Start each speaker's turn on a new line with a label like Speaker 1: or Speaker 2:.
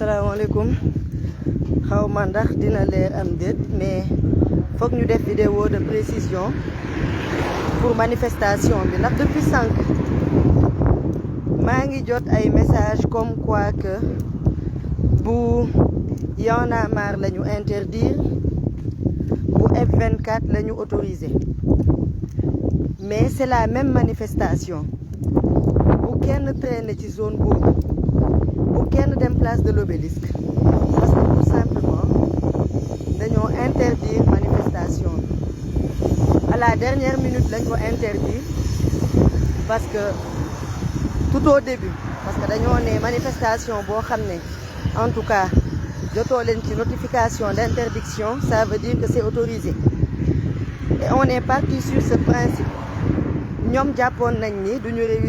Speaker 1: asalaamaaleykum xaw ma ndax dina leer am déet mais foog ñu def vidéo de précision pour manifestation bi ndax depuis sànq maa ngi jot ay message comme quoi que bu Y'en a marre la ñu interdire bu F24 la ñu autorisé mais c'est la même manifestation bu kenn traîner ci zone boobu bu kenn dem place de l'Obélisque parce que tout simplement dañoo interdire manifestation bi à la dernière minute lañ ko interdire parce que tout au début parce que dañoo ne manifestation boo xam ne en tout cas jotoo leen ci notification d'interdiction ça veut dire que c'est autorisé et on est parti sur ce principe ñoom jàppoon nañ ni duñu réussir